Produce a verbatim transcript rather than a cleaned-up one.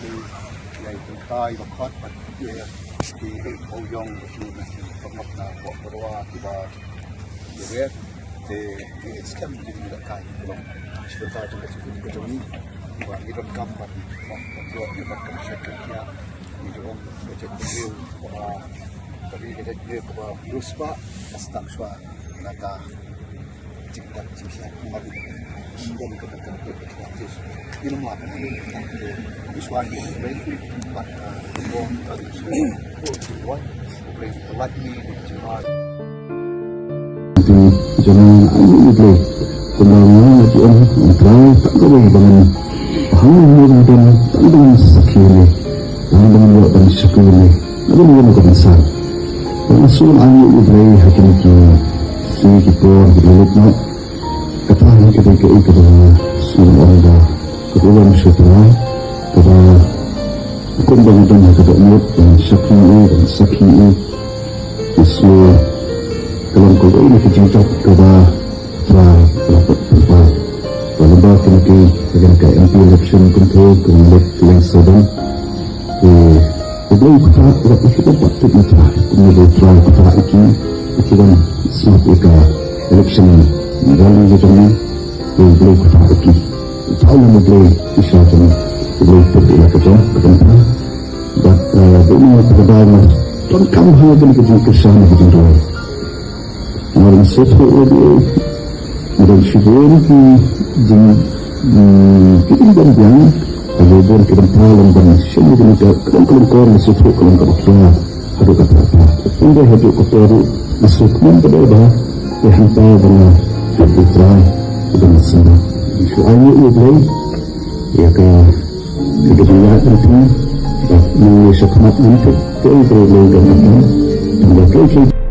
Ïa i tynrai ba khot bad ïa i Bawiong ba shu na ki pynlong na Wah Barwa kiba ïa wer te ïa skhem jingïalehkai ki long shu ta jong ka jingim ka jong ngi ba ngi donkam ban ïoh ban ïoh ban kam shet ka ïa ngi jong ka jingim ba ba ri ka jingim ba riewspah ka stang shwa na ka Kata hi ka dei kaei kaba nga sngew ong ba ka burom sha U Trai kaba kumba nga don ha ka dohnud ban shakri ïa u, ban sakhi ïa u. Nga sngew ka long kawei na ka jingjop kaba U Trai u la pynpaw. Ba lyngba kine ki, ka M P election kumta ka leit ka leng sawdong. Te U Blei u ktah, u la ïa ki bym pat tip na U Trai, kumne U Blei u ktah ïa ki, ïa ki ban smat ïa ka election rally ka jong ngi, te U Blei u ktah ïa ki. U ktah ïa U Blei, u ktah ïa U Blei, u ktah ïa ka jong, ka jong ka. Bad, eh, dei na ka daw na, donkam ha kane ka jingkyrshan ka jingduwai. Nga dang sngewthuh ïa u, nga dang shu don ki jing, hmm, ki jingdon biang, ha ki bun ki bynta lem ban shim ïa kane ka, ka long ka long kor nga sngewthuh ka long kaba khia haduh katta katta. Hynrei haduh katta ruh nga sngewthuh ka dei ba, te hangta ba nga tip U Trai, u dang sngewthuh. Shu ai ïa U Blei ïa ka, ka jingïaid lynti, bad ngi sngewthuh ngi tip, te U Blei u dang ïaid lynti, tang ba ka, ka